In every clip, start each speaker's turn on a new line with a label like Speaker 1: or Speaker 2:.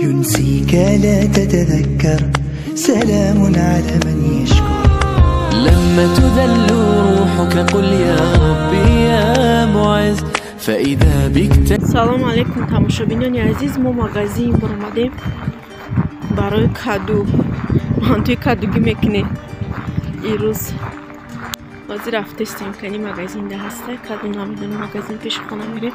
Speaker 1: ينسيك لا تتذكر سلام على من يشكر
Speaker 2: لما تذل روحك قل يا ربي يا معز فإذا بك.
Speaker 3: Салом алейкум, тамошобинони азиз, мо магазин баромадем барои каду. Мантуи кадугӣ мекунем ирӯз. Ҳозир рафтестем, кани магазин да ҳаста каду, намедонам, магазин пеши хона мерем.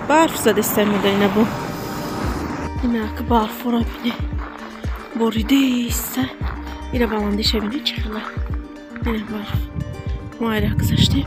Speaker 3: Барф задестай модаина бо инак барфора бине, боридаиста. Ира баландиша бине, чӣ хела ина барф. Мо айра гузаштем.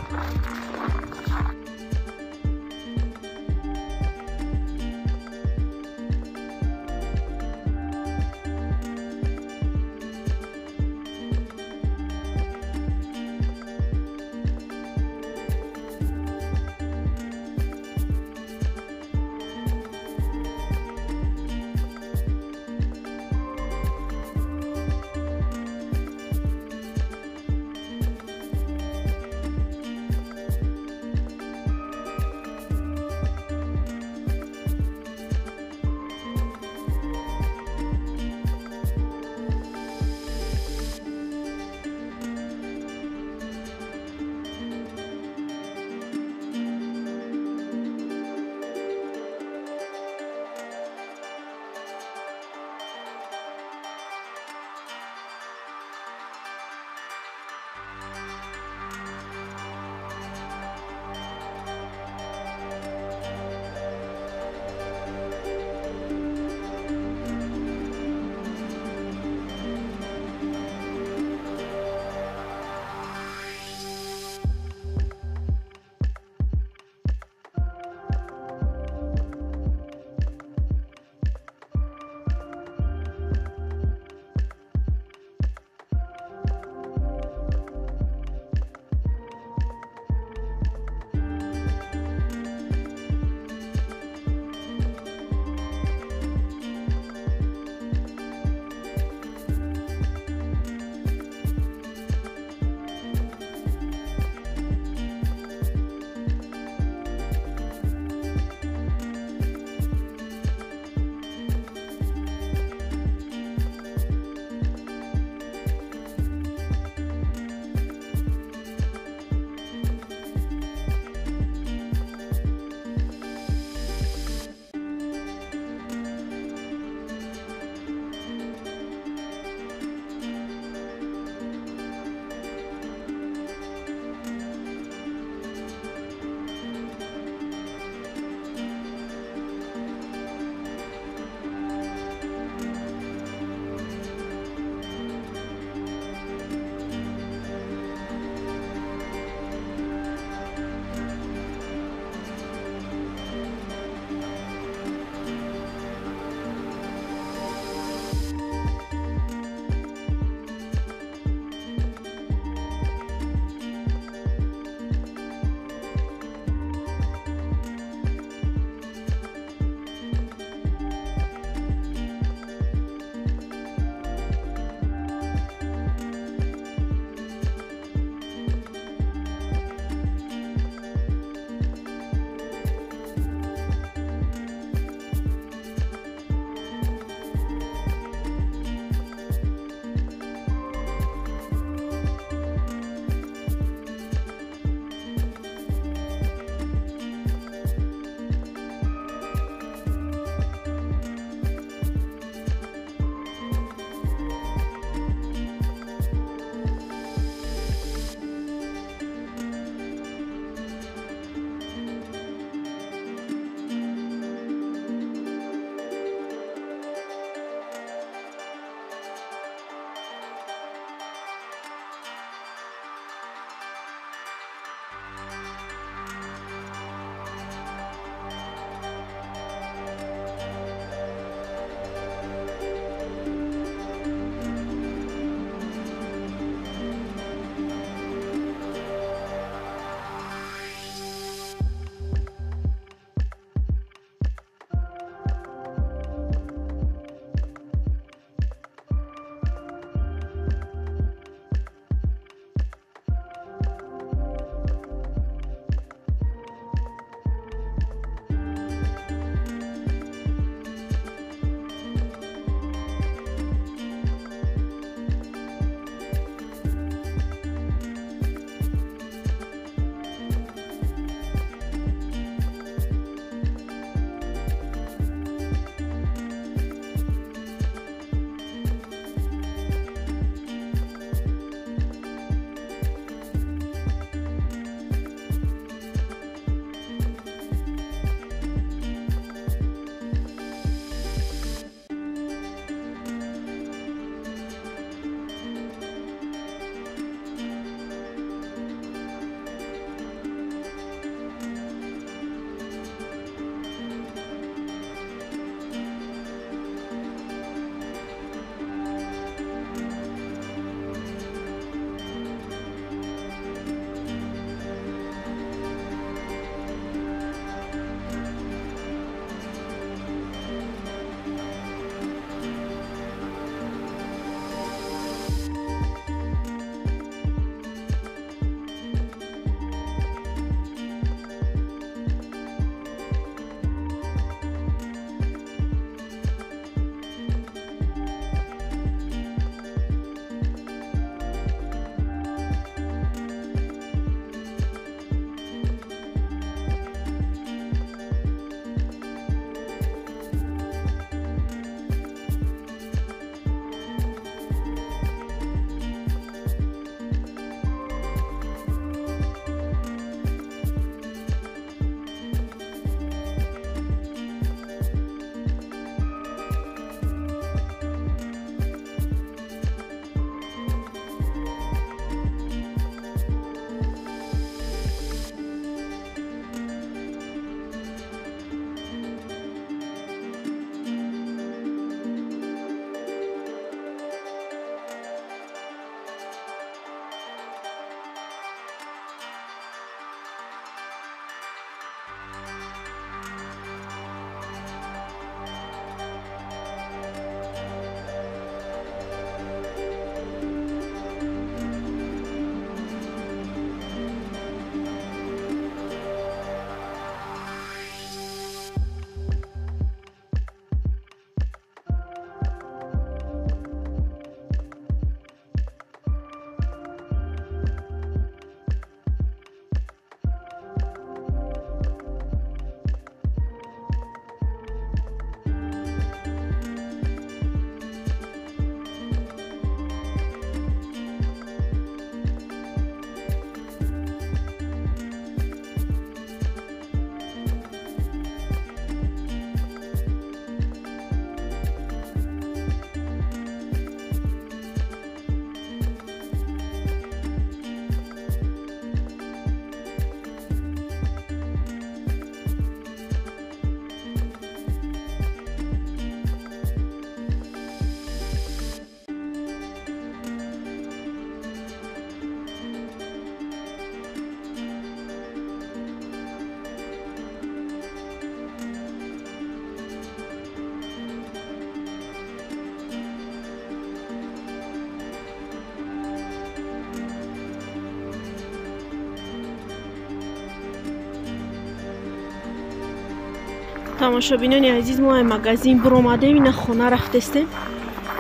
Speaker 3: Тамошобинони азиз, мо ай магазин буромадем, ина хона рафтестем.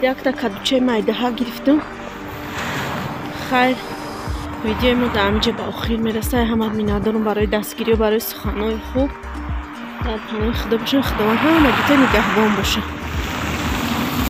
Speaker 3: Якта кадучаи майдаҳа гирифтам. Хайр, видеои мо дар ҳаминҷа ба охир мерасад. Ҳамат миннатдорам барои дастгириё, барои суханҳои хуб. Дар паноҳи Худо бошем. Худованд ҳамагита нигаҳбон боша.